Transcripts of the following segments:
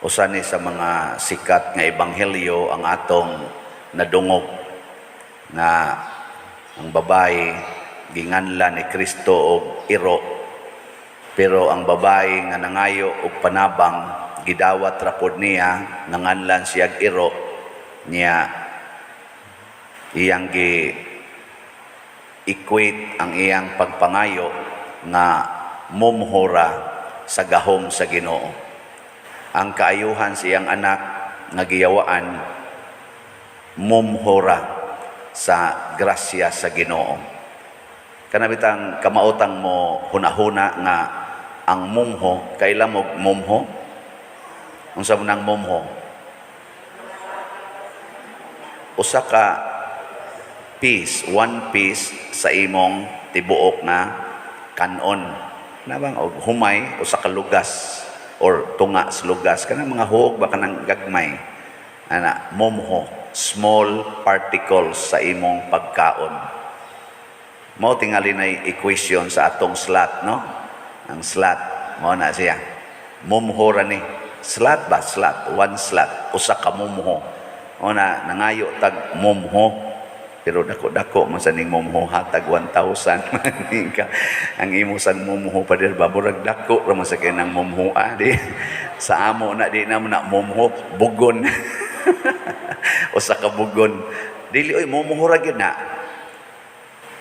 Usa ni sa mga sikat nga ebanghelyo ang atong nadungog nga ang babae ginganlan ni Kristo og iro, pero ang babae nga nangayo og panabang, gidawat ra pod niya, nanganlan siya og iro niya. Iyang gi equate ang iyang pagpangayo nga mumhora sa gahom sa Ginoo. Ang kaayuhan sa iyang anak nga giyawaan, mumhora sa grasya sa Ginoo. Kana bitang kamaotang mo hunahuna nga ang mumho, kaila mo mumho? Unsa man ang mumho? Usa ka piece, one piece sa imong tibuok nga kanon. Nabang og humay, usa ka lugas or tunga sa lugas, kanang mga huog ba, kanang gagmay. Ana, mumho, small particles sa imong pagkaon. Mao tingali na equation sa atong slat, no? Ang slat, mao na siya. Mumho ra ni. Slat ba? Slat. One slat. Usa ka mumho. O na, nangayo tag mumho. Pero dako-dako man sa ning mumho, hatag 1,000 ka. Ang imo sang mumho pa dir ba, murag dako ra man sa kay nang mumho, ah, di. Sa amo na di na mo na mumho, bugon. Usa ka bugon. Dili oy, mumho ra gyud na.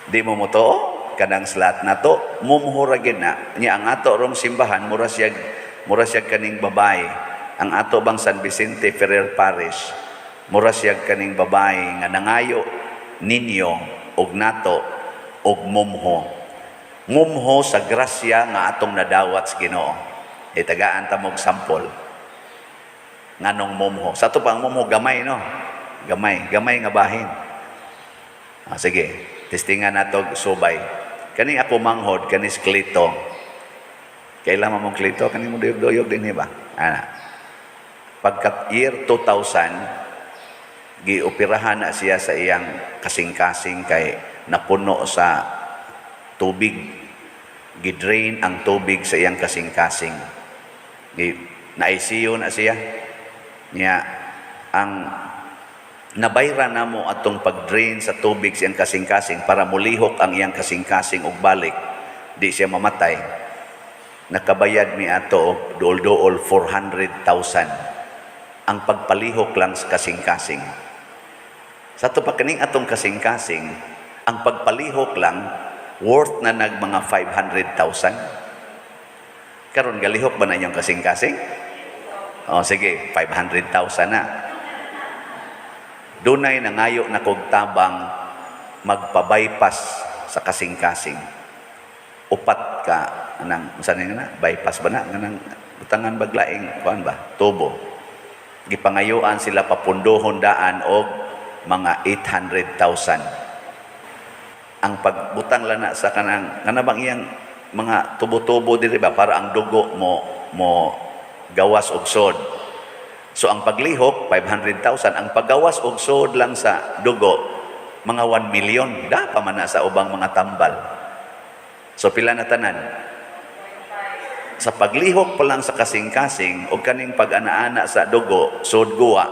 Di mo mo to kanang slat na to, mumho ra gyud na. Nya ang ato rong simbahan, mura siya kaning babae. Ang ato bang San Vicente Ferrer Parish, mura siya kaning babae nga nangayo ninyo og nato og mumho. Mumho sa grasya nga atong nadawat sa Ginoo. E tagaan ta mog sample. Nganong mumho? Sa ato pang mumho gamay, no? Gamay, gamay nga bahin. Ah, sige, testingan nato subay. Kani ako manghod, kani si Clito. Kailan mo mong Clito? Kani mo duyog-duyog din ba? Ana. Pagkat year 2000, gioperahan na siya sa iyang kasing-kasing kay napuno sa tubig. Gidrain ang tubig sa iyang kasing-kasing. Gi na ICU na siya. Niya ang nabayra namo atong pag-drain sa tubig sa iyang kasing-kasing para mulihok ang iyang kasing-kasing og balik, di siya mamatay. Nakabayad mi ato og duol-duol 400,000 ang pagpalihok lang sa kasing-kasing. Sa ato pa kaning atong kasing-kasing, ang pagpalihok lang worth na nag mga 500,000. Karon galihok ba na inyong kasing-kasing? O sige, 500,000 na. Dunay nangayo na kog tabang magpa-bypass sa kasing-kasing. Upat ka anang unsa ni na bypass ba na, kanang butangan baglaing kuan ba, tubo. Gipangayuan sila papundohon daan og mga 800,000 ang pagbutang lana sa kanang kana bang iyang mga tubo-tubo diri ba, para ang dugo mo mo gawas og sod. So ang paglihok 500,000, ang paggawas og sod lang sa dugo mga 1 million da pa man na sa ubang mga tambal. So pila na tanan? Sa paglihok pa lang sa kasing-kasing o kaning pag-ana-ana sa dugo, sod guwa,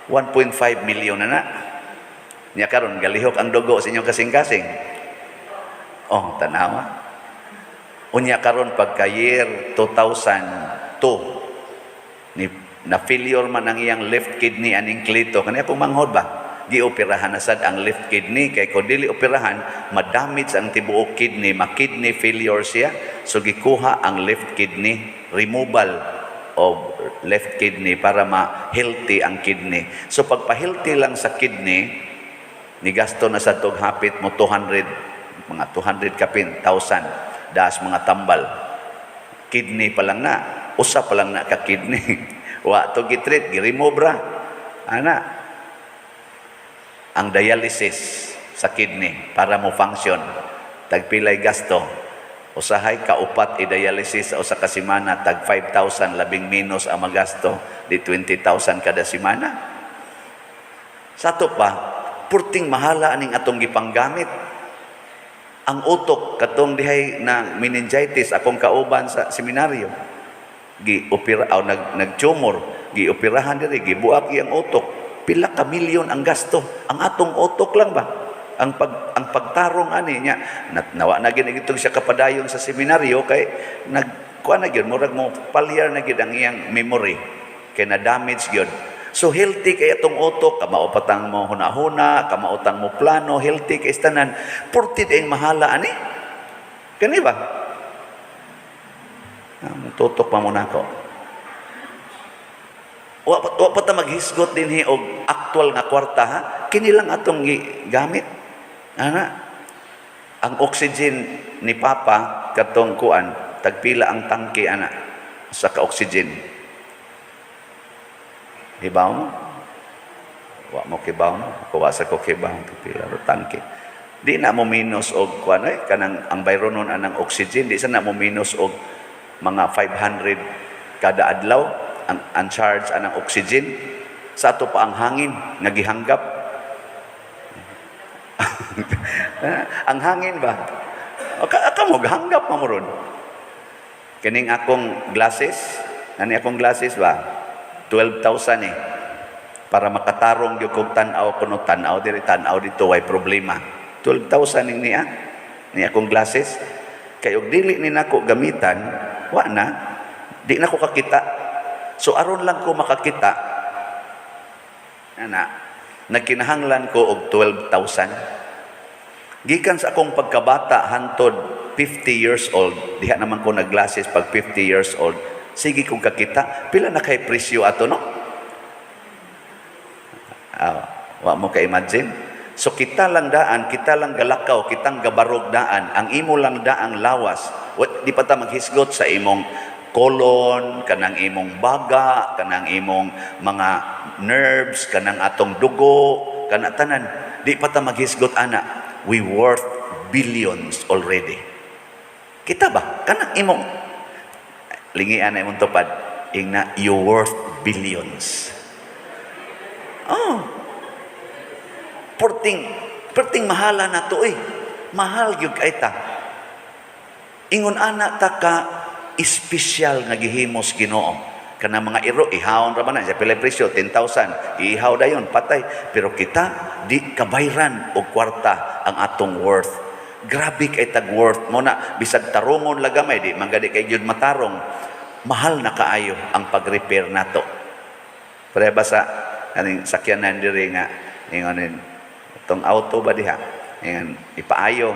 1.5 million na na. Nya karon galihok ang dugo sa inyong kasing-kasing? Oh, tanawa. Unya karon pagka year 2002 ni na failure man ang iyang left kidney aning Clito, kani akong manghod ba, gioperahan na sad ang left kidney kay kung dili operahan, madamage ang tibuok kidney, ma-kidney failure siya. So gikuha ang left kidney, removal of left kidney para ma-healthy ang kidney. So pagpa-healthy lang sa kidney, ni gasto na sa tog hapit mo 200, mga 200 kapin thousand das mga tambal. Kidney pa lang na, usa pa lang na ka kidney. Wa to gitreat, gi-remove ra ana. Ang dialysis sa kidney para mo function, tagpilay gasto? Usahay kaupat i-dialysis sa usa ka semana, tag 5,000 labing minus ang magasto, di 20,000 kada semana. Sa ato pa, purting mahala aning atong gipanggamit. Ang utok, katong dihay na meningitis akong kauban sa seminaryo. Gi opera aw nag nag-tumor, gioperahan diri, gibuak iyang utok. Pila ka milyon ang gasto. Ang atong utok lang ba? Ang pagtarong ani niya, nawa na gid itong siya kapadayon sa seminaryo kay nag kuan na gyud, murag mo failure na gyud ang iyang memory kay na damage gyud. So healthy kay atong utok, kamao patang mo huna-huna, kamautang mo plano, healthy kay tanan. Purti ang mahala ani. Kani ba? Ah, tutok pa muna ako. Wa pa ta maghisgot dinhi og actual nga kwarta, ha. Kini lang atong gamit. Ana. Ang oxygen ni Papa katong kuan, tagpila ang tangke ana sa ka oxygen? Hibaw mo? Wa mo kibaw mo? Kuwa sa ko kibaw pila ro tangke. Di na mo minus og kuan ay kanang ang bayronon anang oxygen, di sa na mo minus og mga 500 kada adlaw ang charge anang oxygen. Sa ato pa ang hangin nga gihanggap, ang hangin ba o ka mo hanggap pa mo ron. Kining akong glasses ani, akong glasses ba, 12,000 eh, para makatarong gyud kog tan-aw kuno, tan-aw diri, tan-aw dito, way problema. 12,000 ning niya ni akong glasses kay og dili ni nako gamitan, wa na, di na ko kakita. So aron lang ko makakita ana, nagkinahanglan ko og 12,000. Gikan sa akong pagkabata hantod 50 years old, diha naman ko nag-glasses pag 50 years old, sige kong kakita. Pila na kay presyo ato, no? Ah, wa mo ka-imagine. So kita lang daan, kita lang galakaw, kitang gabarog daan, ang imo lang daang lawas. Wa, di pa ta maghisgot sa imong colon, kanang imong baga, kanang imong mga nerves, kanang atong dugo, kana tanan. Di pa ta maghisgot ana. We worth billions already. Kita ba? Kanang imong lingian na imong tupad. Ingna, you worth billions. Oh. Porting, porting mahala na to eh. Mahal gyud kay ta. Ingon ana ta ka espesyal nga gihimos Ginoo. Kana mga iro ihawon ra man na sa pila presyo, 10,000. Ihaw dayon, patay. Pero kita di kabayran og kwarta ang atong worth. Grabe kay tag worth mo na bisag tarungon lagamay, di man gani kay gyud matarong. Mahal na kaayo ang pag-repair nato. Pareha ba sa kaning sakyanan diri nga ingon itong auto ba diha? Ingon ipaayo.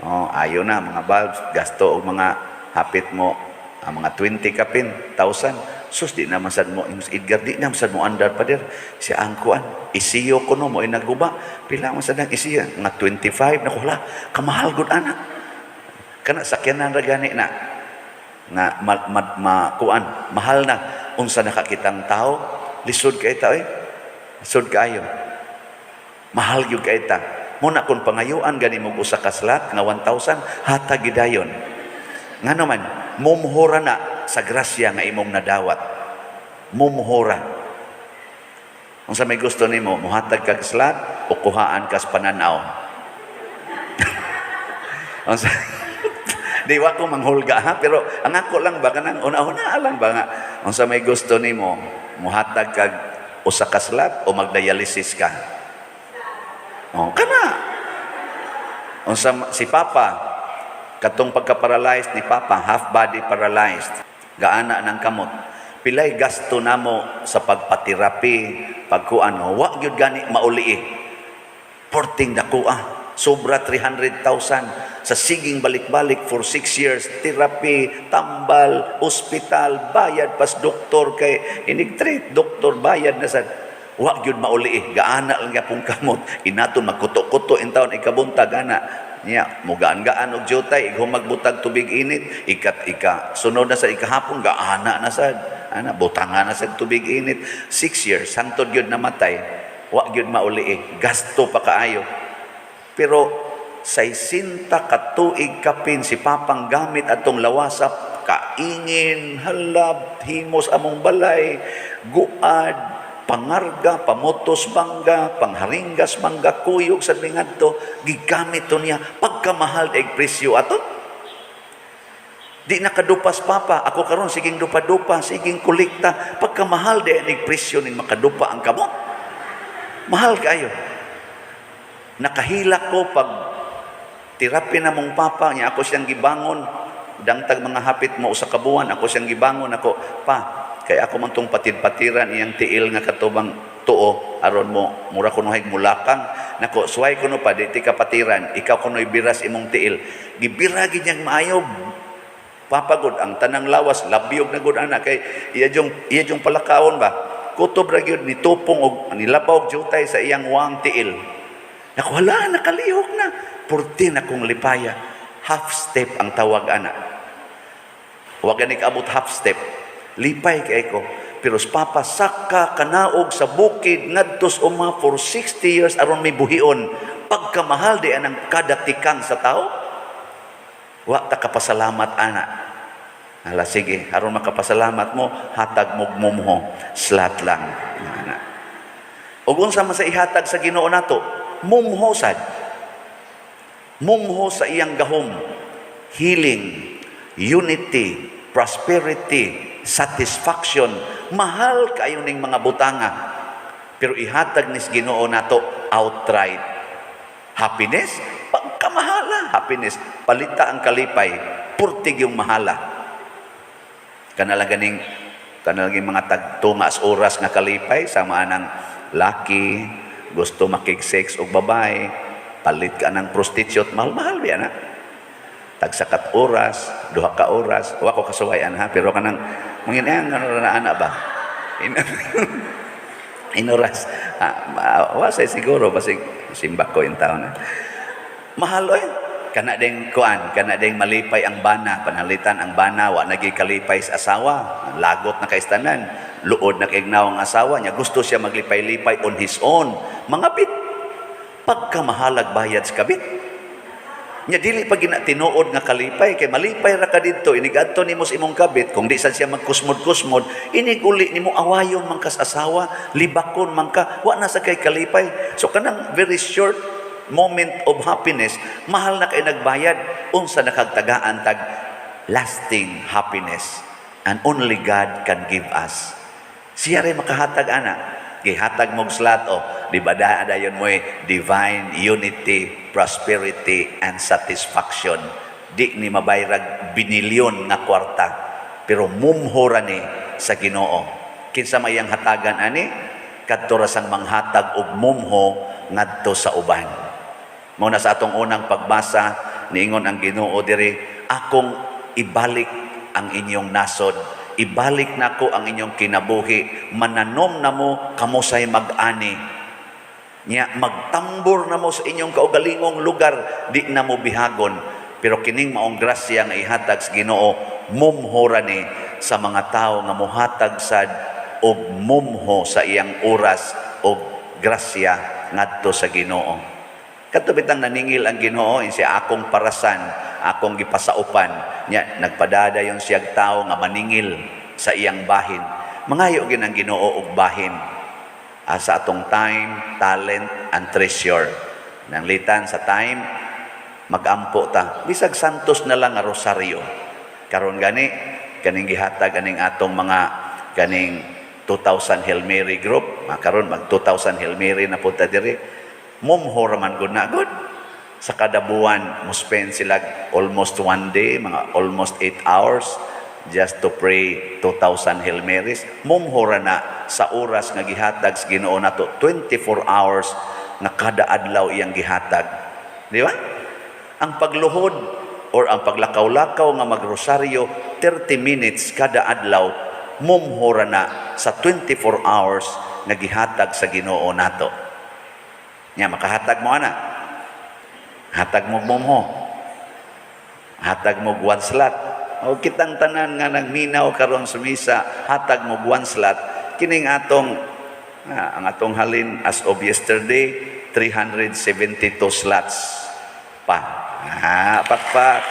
Oh, ayo na mga bulbs, gasto og mga hapit mo ang mga 20 kapin, thousand. Sus, di naman sad mo, Ingos Edgar, di naman sad mo andar pa dir. Siya ang kuan, isiyo ko no, mo naguba. Pila mo sad ang isiyo? Mga 25, naku hala, kamahal gud ana. Kana sakyanan ra gani na nga ma, kuan, mahal na. Unsa nakakitang tao, lisod kay ta eh. Lisod kaayo. Mahal gyud kay ta. Muna kung pangayuan gani mo usa ka slot nga 1,000, hatag gidayon. Ngano man, mumuhura na sa grasya nga imong nadawat. Mumuhura. Unsa may gusto nimo, muhatag kag slot o kuhaan kas pananaw? Unsa? Di wa ko manghulga ha, pero ang ako lang ba, kanang una-una lang ba nga unsa may gusto nimo, muhatag kag usa ka slot o magdialysis ka? Oh, kana. Unsa si Papa, katong pagka-paralyzed ni Papa, half body paralyzed, gaana ng kamot. Pilay gasto namo sa pagpaterapi, pagkuan, wa gyud gani mauli eh. Porting dako ah, sobra 300,000 sa siging balik-balik for 6 years, therapy, tambal, ospital, bayad pas doktor kay inig-treat, doktor bayad na sa wa gyud mauli eh. Gaana lang gyapon kamot. Inaton magkuto-kuto in taon ikabuntag ana. Niya, mugaan-gaan og jutay, ighumag magbutag tubig init, ikat ika sunod na sa ikahapon gaana na sad. Ana butangan na sa tubig init. 6 years hangtod gyud namatay, wa gyud mauli eh. Gasto pa kaayo. Pero 60 ka tuig kapin si Papang gamit atong lawasa, kaingin, halab, himos among balay, guad, pangarga, pamotos mangga, pangharinggas mangga, kuyog sa mingadto, gigamit to niya. Pagkamahal ay presyo ato. Di nakadupas papa, ako karon siging dupa-dupa, siging kolekta, pagkamahal di nig presyo ning makadupa ang kamot. Mahal kayo. Nakahilak ko pag tirapi na mong papa niya, ako siyang gibangon dangtag mga hapit mo usa ka buwan, ako siyang gibangon ako pa kay ako man tong patid-patiran iyang tiil nga katubang tuo aron mo mura kuno hay mulakang nako. Suway kuno pa, di ti kapatiran, ikaw kuno'y biras imong tiil. Gibira gid niyang maayo papagod ang tanang lawas, labyog na gud ana kay iya jung palakaon ba, kutob ra gyud ni tupong og nilabaw og jutay sa iyang wang tiil. Naku, hala, nakalihok na. Purti na kong lipaya. Half step ang tawag ana. Wa gani kaabot half step. Lipay kay ko. Pero sa papa, saka kanaog sa bukid ngadto sa uma for 60 years aron may buhion. Pagkamahal di anang kada tikang sa tao. Wa ta kapasalamat ana. Hala sige, aron makapasalamat mo, hatag mo mumho, slot lang. Ana. Ug unsa man sa ihatag sa Ginoo nato? Mumho sad. Mumho sa iyang gahom. Healing, unity, prosperity, satisfaction. Mahal kayo ning mga butanga. Pero ihatag nis Ginoo nato outright. Happiness, pagkamahala happiness. Palita ang kalipay, purtig yung mahala. Kana lang mga tagtungas oras nga kalipay sama anang laki gusto makig-sex og babae, palit ka ng prostitute, mahal-mahal biya na. Tagsakat oras, 2 ka oras, wa ko kasuwayan ha, pero kanang manginayang ano na ana ba? Inoras. Ah, wa say siguro basig simbak ko yung taon na. Mahal oy. Kana ding kuan, kana ding malipay ang bana, panalitan ang bana, wa nagi kalipay sa asawa, lagot na kaistanan, luod na kaignaw ang asawa niya, gusto siya maglipay-lipay on his own. Mga bit, pagkamahalag bayad sa kabit. Nya dili pa gina tinuod nga kalipay kay malipay ra ka didto inig adto nimo sa imong kabit, kung di sad siya magkusmod-kusmod, inig uli nimo awayon man kas asawa, libakon man ka, wa na sa kay kalipay. So kanang very short moment of happiness, mahal na kay nagbayad. Unsa nakagtagaan tag lasting happiness? And only God can give us. Siya rin makahatag ana. Gihatag mong slot o, di ba dayon mo divine unity, prosperity, and satisfaction. Di ni mabayrag binilyon nga kwarta, pero mumhora ni sa Ginoo. Kinsa may ang hatagan ani? Kadto ra sang manghatag og mumho ngadto sa uban. Mao na sa atong unang pagbasa, niingon ang Ginoo diri, "Akong ibalik ang inyong nasod, ibalik nako ang inyong kinabuhi, mananom na mo, kamo say mag-ani. Nya magtambor na mo sa inyong kaugalingong lugar, di na mo bihagon." Pero kining maong grasya nga ihatag sa Ginoo, mumhora ni sa mga tawo nga muhatag sad og mumho sa iyang oras og grasya ngadto sa Ginoo. Kadto bitang naningil ang Ginoo in siya, "Akong parasan, akong gipasaupan." Nya nagpadadayon siyag tawo nga maningil sa iyang bahin. Mangayo gin ang Ginoo og bahin sa atong time, talent, and treasure. Nanglitan sa time, magampo ta. Bisag santos na lang nga rosaryo. Karon gani, kaning gihatag aning atong mga kaning 2000 Hail Mary group, karon mag 2000 Hail Mary na punta diri. Mumho ra man gud na gud. Sa kada buwan, mo spend sila almost one day, mga almost 8 hours just to pray 2,000 Hail Marys. Mumho ra na sa oras nga gihatag sa Ginoo nato, 24 hours nga kada adlaw iyang gihatag. Di ba? Ang pagluhod or ang paglakaw-lakaw nga magrosaryo 30 minutes kada adlaw, mumhora na sa 24 hours nga gihatag sa Ginoo nato. Nya makahatag mo ana. Hatag mo mumho. Hatag mo one slot. O kitang tanan nga nagminaw karon sa misa, hatag mo one slot. Kining atong ang atong halin as of yesterday, 372 slots pa. Ah, pakpak.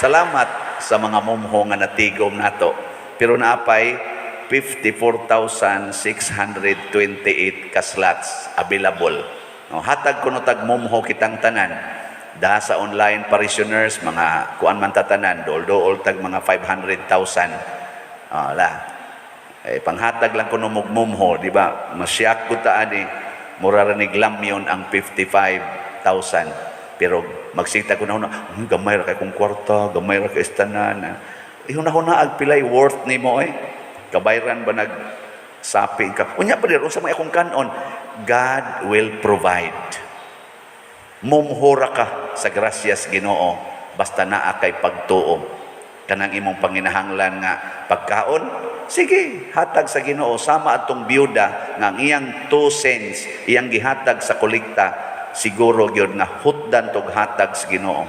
Salamat sa mga mumho nga natigom nato. Pero naapay 54,628 ka slots available. No, hatag kuno tag mumho kitang tanan. Da sa online parishioners, mga kuan man tatanan, dool-dool tag mga 500,000. Ah, la. Eh, panghatag lang kuno mugmumho, di ba? Masyak ko ta ani, mura ra ni glamyon ang 55,000. Pero magsita ko na una, gamay ra kay kong kwarta, gamay ra kay istanan." Ihuna-huna ag pilay worth nimo eh. Kabayran ba nag sapi ka? Unya pa dir, unsa may akong kanon? God will provide. Mumhura ka sa grasyas Ginoo basta naa kay pagtuo. Kanang imong panginahanglan nga pagkaon, sige, hatag sa Ginoo sama atong byuda nga ang iyang 2 cents iyang gihatag sa kolekta, siguro gyud nga hutdan tog hatag sa Ginoo.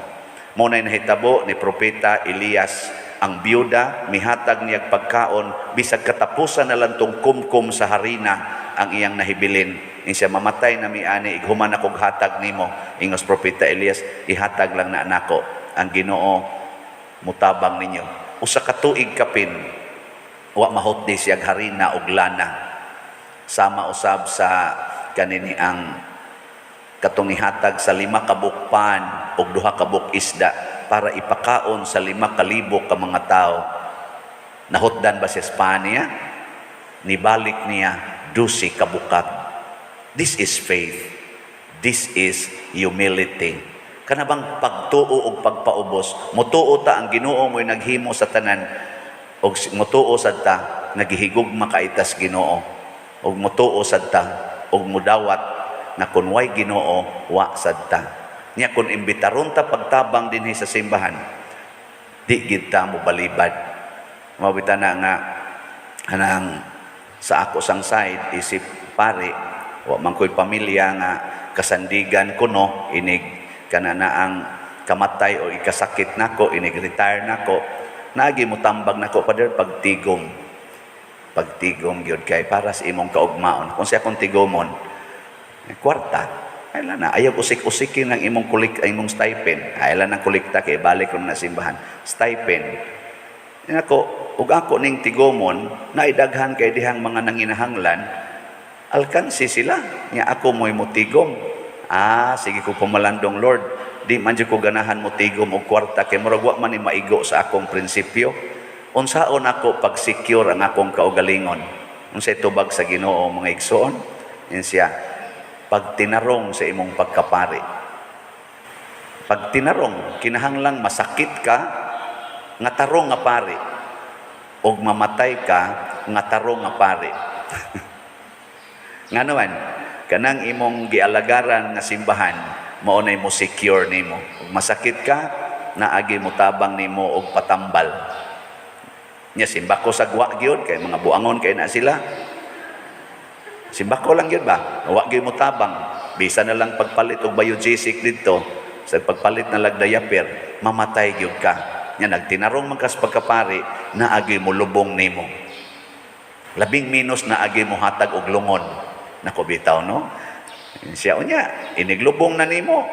Mo nay nahitabo ni Propeta Elias. Ang byuda mihatag niyag pagkaon bisag katapusan na lang tong kumkum sa harina ang iyang nahibilin. Ni siya, "Mamatay na mi ani, ighuman akong hatag nimo." Ingos Propeta Elias, "Ihatag lang na nako, ang Ginoo mutabang ninyo." 1 ka tuig kapin wa mahutdi siyag harina og lana. Sama usab sa kanini ang katong nihatag sa 5 ka pan og 2 ka isda para ipakaon sa 5,000 ka mga tao. Nahutdan ba sa Espanya? Nibalik niya 12 ka bukag. This is faith. This is humility. Kana bang pagtuo og pagpaubos, mutuo ta ang Ginoo mo'y naghimo sa tanan og mutuo sad ta nagihigugma kay tas Ginoo og mutuo sad ta og mudawat na kun way Ginoo, wa sad ta. Nya kun imbitaron ta pagtabang dinhi sa simbahan, di gid ta mo balibad. Mabita na nga anang sa ako sang side isip pare, wa man ko'y pamilya nga kasandigan kuno inig kana na ang kamatay o ikasakit nako, inig retire nako, naagi mo tambag nako, "Pader, pagtigom." Pagtigom gyud kay para sa imong kaugmaon. Kung siya akong tigomon, eh, kwarta ay na ayaw usik-usikin ang imong kulik, ang imong stipend. Ay lang ang kolekta kay balik ron na simbahan stipend. Nako, ug ako ning tigomon, naidaghan kay dihang mga nanginahanglan, alkansi sila. Nya ako mo'y motigom. Ah, sige ko pamalandong, "Lord, di man jud ko ganahan mo tigom og kwarta kay murag wa man ni maigo sa akong prinsipyo. Unsaon ako pag-secure ang akong kaugalingon?" Unsay tubag sa Ginoo, mga igsoon? Yan siya, pagtinarong sa imong pagkapari. Pagtinarong, kinahanglang masakit ka nga tarong nga pari og mamatay ka nga tarong nga pari. Nga naman, kanang imong gialagaran nga simbahan, mao nay mo secure nimo. Ug masakit ka, naagi mo tabang nimo og patambal. Nya simbako sa gwa gyud kay mga buangon kay na sila. Simbako lang gyud ba? Wa gyud mo tabang. Bisa na lang pagpalit og Biogesic didto, sa pagpalit na lag diaper, mamatay gyud ka. Nya nagtinarong man kas pagkapari, naagi mo lubong nimo. Labing minus naagi mo hatag og lungon. Nako bitaw, no? Siya unya, iniglubong na nimo.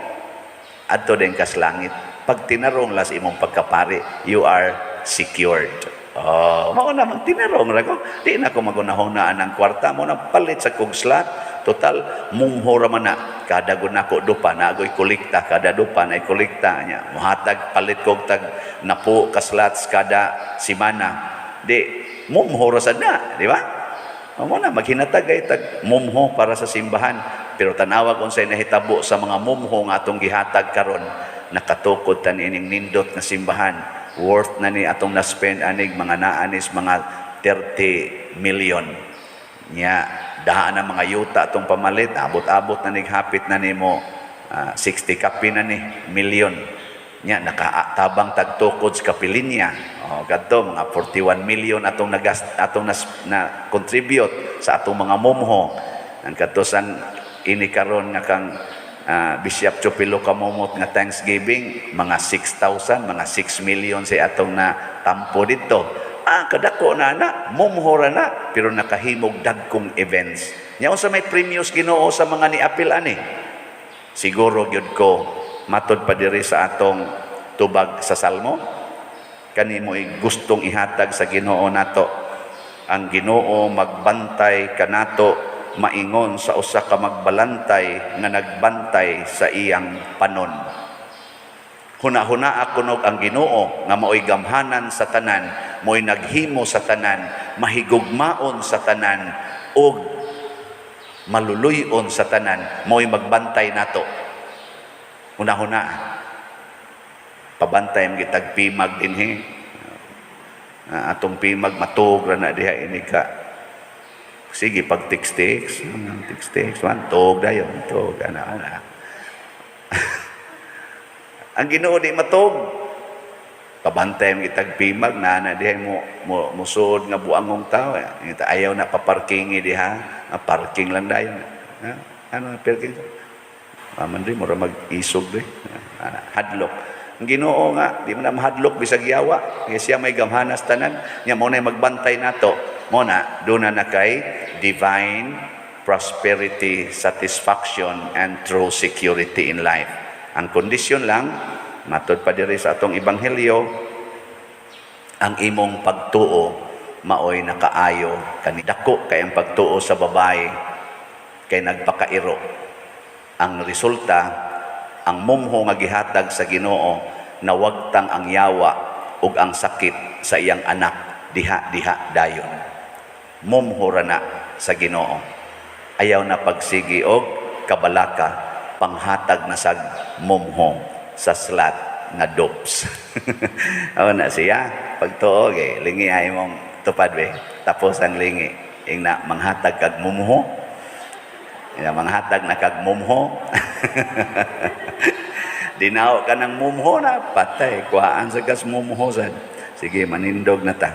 Adto din kas langit. Pag tinarong las imong pagkapari, you are secured. Oh, mao na magtinarong ra ko. Di na ko magunahunaan ang kwarta mo na palit sa kog slot. Total mumho ra man na. Kada gud nako dupa na agoy kolekta, kada dupa na kolekta nya. Muhatag palit kog tag napo ka slots kada semana. Di mumho ra sad na, di ba? Mao na maghinatag ay tag mumho para sa simbahan. Pero tanawa kung unsay nahitabo sa mga mumho nga atong gihatag karon, nakatukod ta niining nindot nga simbahan. Worth na ni atong na-spend anig mga naanis mga 30 million. Nya daan ang mga yuta atong pamalit, abot-abot na nig hapit na nimo 60 kapi na ni million. Nya nakatabang tagtukod sa kapilinya. Oh, kadto mga 41 million atong nagas atong nas, na contribute sa atong mga mumho. Ang kadto sang ini karon nga kang Bishop Chupilo Kamumot nga Thanksgiving, mga 6,000, mga 6 million sa atong na tampo dito. Ah, kadako na na, mumho ra na, pero nakahimog dagkong events. Nya unsa may premios Ginoo sa mga niapil ani? Siguro gyud ko matod pa diri sa atong tubag sa Salmo, kanimo gustong ihatag sa Ginoo nato. Ang Ginoo magbantay kanato maingon sa usa ka magbalantay nga nagbantay sa iyang panon. Huna-huna kunog ang Ginoo nga maoy gamhanan sa tanan, mo'y naghimo sa tanan, mahigugmaon sa tanan ug maluluy-on sa tanan, mo'y magbantay nato. Huna-huna. Pabantay man kitag pimag dinhi. Atong pimag matug ra na diha ini ka. Sige, pag text-text, text-text, man, tug dayon, tug, ana, ana. Ang Ginoo di matug. Pabantay man kitag pimag na na diha mo mo musuod nga buangong tao. Ita ayaw na paparkingi diha, parking lang dayon. Ha? Ano parking? Maman rin, mura mag-isog rin. Ana, hadlok. Ang Ginoo nga, di man na mahadlok bisag yawa. Kaya siya may gamhanas tanan. Nya mo na magbantay nato. Mo na, doon na kay divine prosperity, satisfaction, and true security in life. Ang kondisyon lang, matod pa diri sa atong ebanghelyo, ang imong pagtuo maoy nakaayo kani. Dako kay ang pagtuo sa babae kay nagpakairo. Ang resulta, ang mumho nga gihatag sa Ginoo, nawagtang ang yawa ug ang sakit sa iyang anak diha diha dayon. Mumho ra na sa Ginoo. Ayaw na pagsigi og kabalaka, panghatag na sag mumho sa slot nga dops. Aw na siya, pagtuo eh, lingi ay mong tupad be. Tapos ang lingi, ingna manghatag kag mumho. Ina manghatag na kag mumho. Dinaw ka ng mumho na, patay. Kuhaan sa gas mumho sad. Sige, manindog na ta.